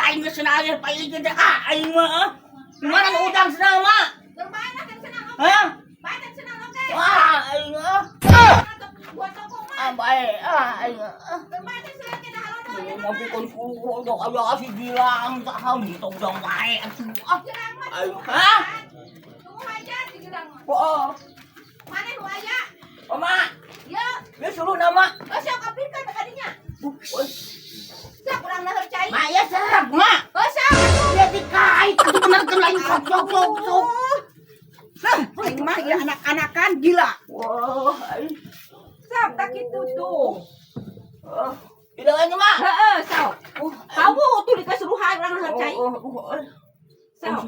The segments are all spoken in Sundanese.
Aing geus cenah aya paigin teh ah aing mah ah. Mana nu udang cenah mah? Bermain lah kan senang oke. Hah? Bae kan senang oke. Wah, aing ah. Buat toko mah. Ah bae ah aing ah. Bermain kan senang kita halodo. Mau bikin kuku dong aya asih bilang saha gitu udang wae atuh ah. Gerang mah. Aing hah? Tunggu aja si gerang mah. Oh, Mana nu aya? oh mak, Ya, dia suruh nama. oh sok abdikeun ka dinya. Sok urang naheur cai. Mak ya serap mak. Oh sok atuh. Dia dikait itu bener kan lain sok sok sok sok. Nah, aing mah ieu anak-anakan gila. Wah, aing. Sok tak kitu tuh. Oh, tidak aja mak. Heeh, sok. Kamu tuh dikasuruhan urang naheur cai. Oh, oh, oh. Sok.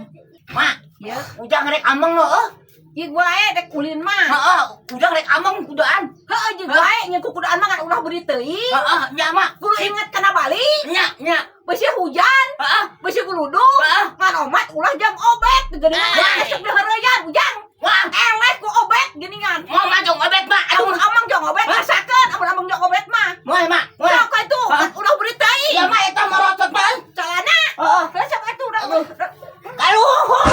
Mak, Ya. ujang rek ameng heuh. Jeung wae dek ulin mah. Heeh, ujang rek ameng kudaan. Heeh, jeung wae nya kukudaan mah kan ulah beuri teuing. Heeh, nya mak. Kudu inget kana balik. Nya, nya. Beusi hujan, Heeh. beusi guludug. Heeh. Ngan omat ulah jam obet geuningan. Eh. Resep diheureyan ujang. Wah, Eleh ku obet geuningan. mau mah jong obet mak. Aduh, Amun amang jong obet rasakeun, amun amang jong obet mah. moal mak. Moal. Sok atuh, Hah? ulah beuri teuing. Iya mak eta merocot mak. Calana. Heeh. Resep atuh urang. Aduh. Kaluhur.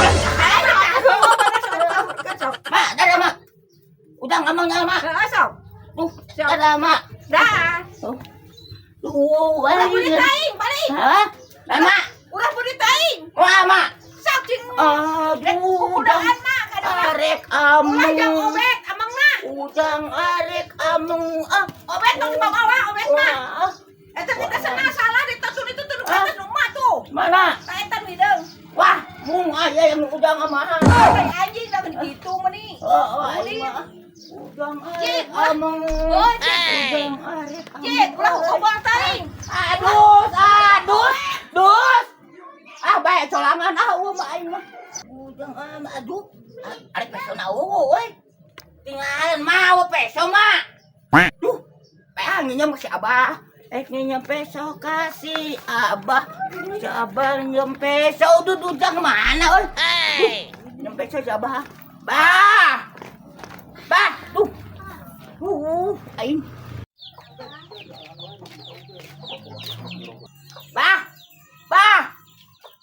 Mak, dadah mak. Ujang ameng nya mak. Heeh, sok. Duh, dadah mak. Dah. Duh, Ulah beuri aing. teuing, balik. Hah? Lah mak. Ulah beuri teuing. Wah mak. Sok cing. Aduh, Kukudaan mah kadang. arek Ulah jang ameng. obet amang mah. Ujang arek ameng ah. Obet tong dibawa obet mah. Wah, Eta kita senang salah di tasun itu tuh Ah. kata nu mah tuh. mana? Ta eta nu hideung. Wah, mung aya yang ujang amahan. Kayak anjing dah gitu meni. Oh, oh, aing mah. Ujang arek Cik, ulah. ameng. Oh, cik. Ujang arek ameng. Cik, ulah obol taing. Aduh, aduh, dus. Ah, bae colangan ah eueuh mah aing mah. Ujang ah, aduh. Arek peso na eueuh euy. Tinggalan mau peso mah. Duh, ah nyinyam si Abah. Eh nyinyam peso kasih Abah. Si Abah nyinyam peso. Duh, ujang mana euy? Duh, nyinyam peso si Abah. Bah. Bah, duh. Aing. Bah. Bah.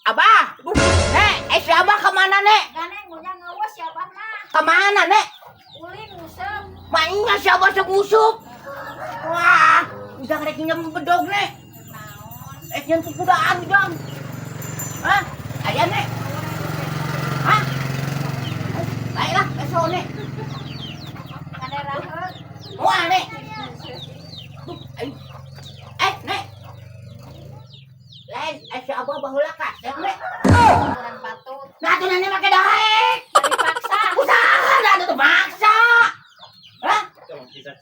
Abah. Duh, Nek, eh si Abah kemana, Nek? Ganeng ujang ngawas ya abah mah. Kemana, Nek? Ulin nguseup. Mainnya si Abah sok ngusup. Wah, ujang rek nyem bedog, Nek. Naon? Eh nyen kudaan ujang. Hah? Aya, Nek. Hah? Baiklah, besok, Nek. Ka daerah heuh. Wah, Nek. Duh, aing. Eh, Nek. Lain, eh si Abah baheula kasep, Nek. Kurang patut. Nah, tuh nenek make daek. Dipaksa. Usaha, dah tuh maksa. Hah?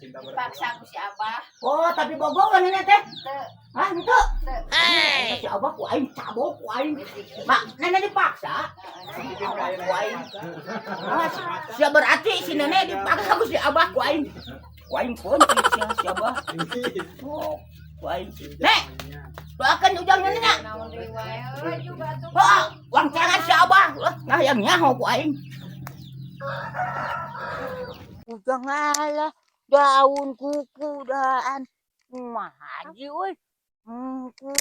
Dipaksa ku si abah. Oh, tapi bogohan nenek teh. Teu, Hah, henteu? teu. Hey. Si Abah ku aing cabok ku aing. Mak, nenek dipaksa. Abah ku aing. Ah, sia berarti si nenek dipaksa ku si Abah ku aing. Ku aing pun si si Abah. Oh, ku aing. Nek, doakan ujang nenek. Naon deui wae euy juga tuh. Oh, uang tangan si Abah. Lah, nah yang nyaho ku aing. Ujang ala daun kukudaan. Mahaji euy. Ku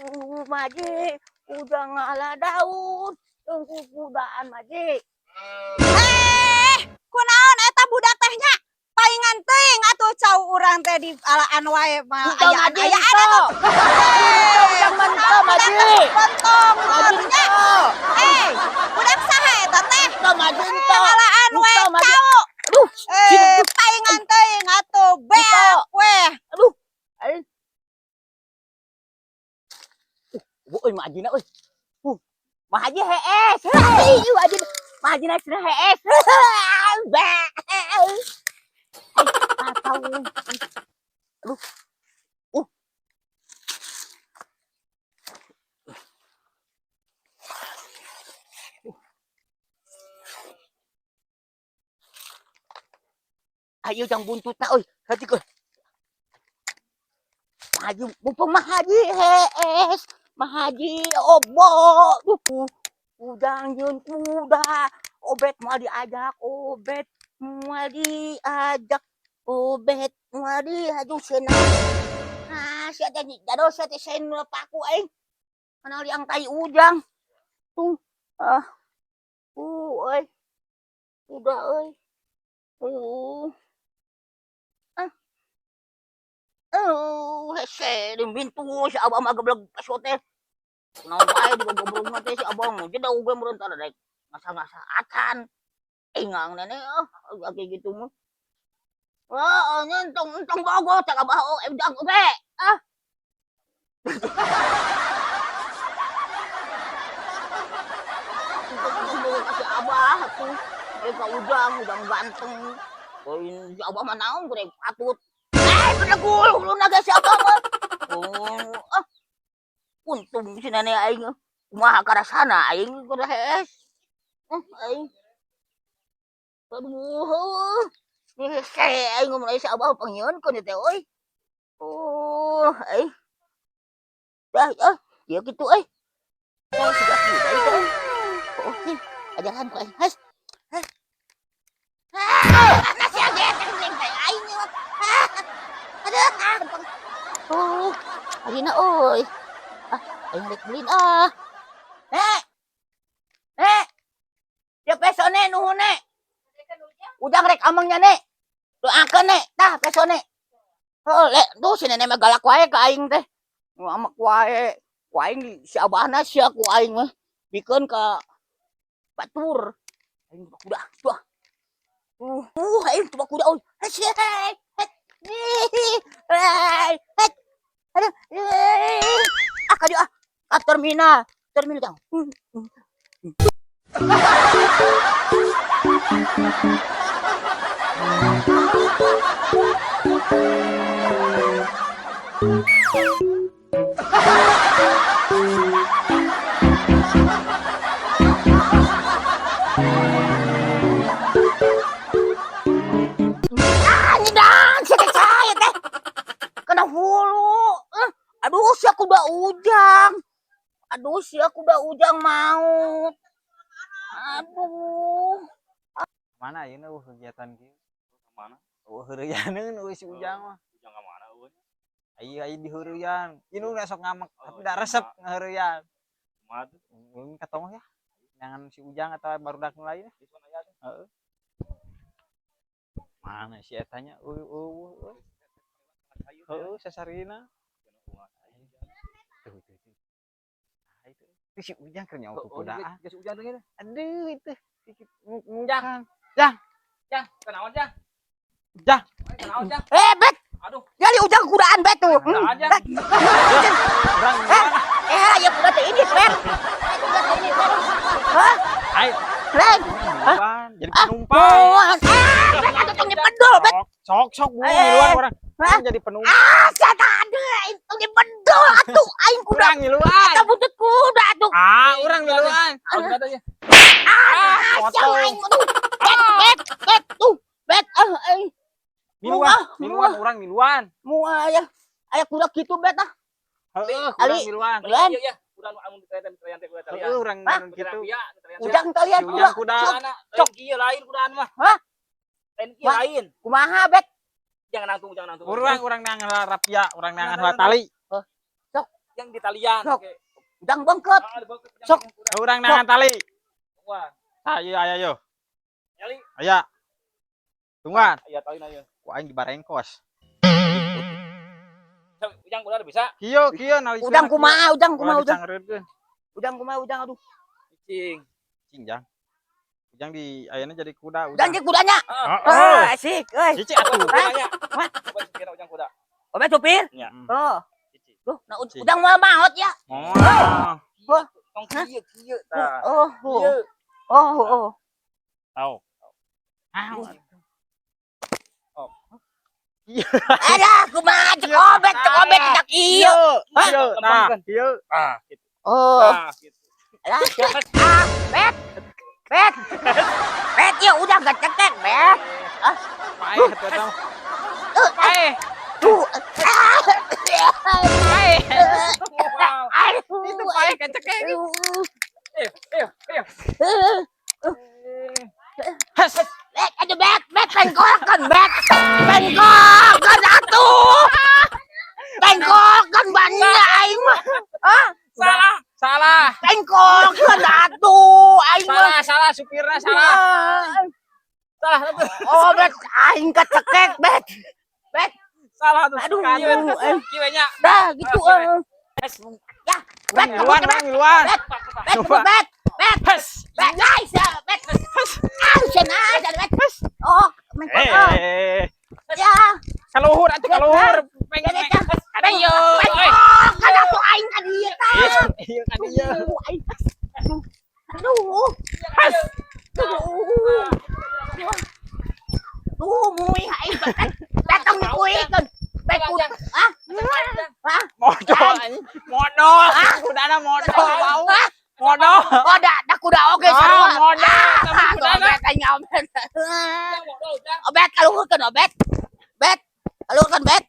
maji ujang ala daun kukudaan maji. Eh, kunaon eta budak teh nya? Paingan teuing atuh cau urang teh di alaan wae mah Ujang ayaan maji ayaan atuh. atuh. Ujang mantap maji. Kontong Maji nya. Eh, budak saha eta teh? Ento maji ento. Alaan wae Ento, maji. cau. Aduh, Eh, paingan teuing atuh beak weh. aduh. Aing. Euy majina euy. Mahaji hees. Hei, maji. Majina cenah hees. Ba. Atau. Aduh. Ayo jang buntutna euy. Hati euy. Mahaji, mumpung mahaji hees. Mahaji obo. Duh, udang jeung kuda. Obet moal diajak, obet moal diajak. Obet moal diajak cenah. Ah, sia teh jado sia teh sain nu paku aing. Kana liang tai Ujang. Tuh. Ah. Euy. Udah euy. Ah. Hese di pintu si Abah mah geblek peso teh. Naon bae digogobrogna teh si Abah mah. Jeda oge meureun tah rek ngasa-ngasa acan. Ingang nenek ah, kayak gitu mah. Wah, entong entong bogo cak Abah oh, ujang oge. Ah. Entong bogo ka si Abah atuh. Eh ka Ujang, Ujang ganteng. Lain si Abah mah naon kurang patut. Eh, bedegul huluna ge si Abah mah. Oh, ah. Untung si nenek aing kumaha karasana aing kudu hees. Aing. Aduh. Hese aing ngomong si Abah pangieunkeun teh euy. Oh, aing. Dah, ah, ieu kitu euy. Oh, sudah kuda itu. Oh, ih, ajaran ku aing. Has. Has. Ah, nasi aja teh teh aing mah. Ah, aduh, ah, oh, ayeuna euy. Ah, aing rek ulin ah. Nek. Nek. Ya peso nek nuhun nek. Ujang rek amengnya nek. Doakeun nek, tah peso nek. Heuh, lek, duh si nenek mah galak wae ka aing teh. Ngamek wae. Ku aing si abahna sia ku aing mah. Bikeun ka batur. Aing teu kuda, tuh. Aing teu kuda euy. Hei, hei, hei, hei. Aduh, ah, ka dieu ah. Ka terminal, terminal jang. Ah, nyedang sia teh saya teh. Kena hulu. Eh, aduh sia kuda Ujang. Aduh sia kuda Ujang maut. Aduh. Mana ayeuna euweuh kegiatan kieu? Mana? Euweuh heureuyaneun euweuh si Ujang mah. Ujang ka mana euy? Aya aya di heureuyan. Indungna sok ngamek Oh, tapi da resep ngaheureuyaan. Kumaha tuh? Ulun ka tonggoh ya. Jangan si Ujang atau barudak nu lain. Di sana aya tuh. Heeh. Mana si eta nya euweuh euweuh euy. Heeh, sasarina. Tuh tuh tuh. Ah, itu. Itu si Ujang keur nyawa kukudaan. Geus Ujang teh ngene. Aduh itu. Dikit Jang. Jang. Jang, kenaon Jang? Jang. Kenaon Jang? Eh, Bet. Aduh. Jadi Ujang kudaan Bet tuh. Kudaan, Jang. Bet. Urang Eh, eh, ya kuda teh ini, Bet. Eh, kuda teh ini, Bet. Hah? Ai. Leng. Hah? Jadi Ah, penumpang. Oh, ah, Bet atuh tong dipedul, Bet. Sok sok sok bu Eh, ngiluan urang. hah? Urang jadi penumpang. Ah, sia tadi aing tong dipedul atuh aing kuda. Urang ngiluan. Eta buntut kuda atuh. Ah, urang ngiluan. Oh, kuda teh. Ah, sia potong. aing tuh. Bet, bet, bet tuh. Bet, ah, aing. Miluan, Muah, miluan muah. urang miluan. Muah ya. Aya kuda kitu bet ah. Heeh, Ali. urang miluan. Miluan. Iya, iya. Kuda nu anu ditalian talian teh kuda talian. Heeh, urang Hah? anu kitu. Ujang talian Si kuda. Ujang kuda. Sok, Lain kieu lain kudaan mah. Hah? Lain kieu Wah. lain. Kumaha bet? Jangan nangtung, jangan nangtung. Urang urang neangan rapia, urang neangan heula tali. Sok. Yang di talian. Sok. Oke. Ujang bengket. Ah, dibengket, jangan Sok. kuda. Urang neangan tali. Wah, Ayo ayo ayo. nyali. Aya. Tungguan. Aya tali na ieu. Ku aing dibarengkos. Sok, Ujang kuda bisa. Kieu kieu nali. Ujang kumaha, ujang kumaha, ujang. Ujang. Ujang kumaha, ujang aduh. Cing. Cing jang. Ujang di ayana jadi kuda. Ujang jeung kudanya. Ah, Heeh. Ah, asik euy. Cici atuh. kudanya. Hah? Coba supir ujang kuda. Obe supir. Ya. Oh, Cici. duh, nah Cici. ujang moal maot ya. Oh. Tong kieu kieu tah. Oh, oh. Kieu. Oh, oh. Tahu. Ah. Alah, kumaha cek obet, cek obet tidak ieu. Hah? Kieu, nah, kieu. Ah, gitu. Oh, Ah, gitu. alah, ah, bet. Bet. Bet ya udah gak cetek, bet. Paeh atuh eta mah. Paeh. Tuh. Ah. Paeh. Wow. Aduh. Itu paeh kecekek. Eh, eh, eh. Has. Bet, aduh bet, bet, pengkokan, bet. Pengkokan atuh. Pengkokan banyak aing mah. Ah, Salah. Mengkokeun atuh aing mah. Salah, salah supirna salah. Salah tuh. Oh, bet aing kecekek, bet. Salah tuh. Aduh, Kieu eh. kieu nya. Dah gitu eh. Ya, bet Ngiluan, kebut, bet. ngiluan. Bet, bet, kebut, bet. Bet, Hes. bet, guys, ya, bet. Ah, cenah, cenah, bet. Oh, mengkok. Eh, Ya, Kaluhur atuh kaluhur. Peng Ya, peng. ya. Ka dieu. Euy. Oh, kan atuh aing ka dieu tah. iya kan iya. Aduh, aing. Aduh. Aduh. Hes. Aduh. Aduh, mui aing bet. Betong dikuikeun. Bet ah. Ah. Modol anjing. Modol. Kudana modol bau. Ah. Modol. Oh, da kuda oge Ah, sarua. modol tapi Ah, kudana. obet aing obet. Obet kaluhurkeun obet. Bet. Kaluhurkeun bet.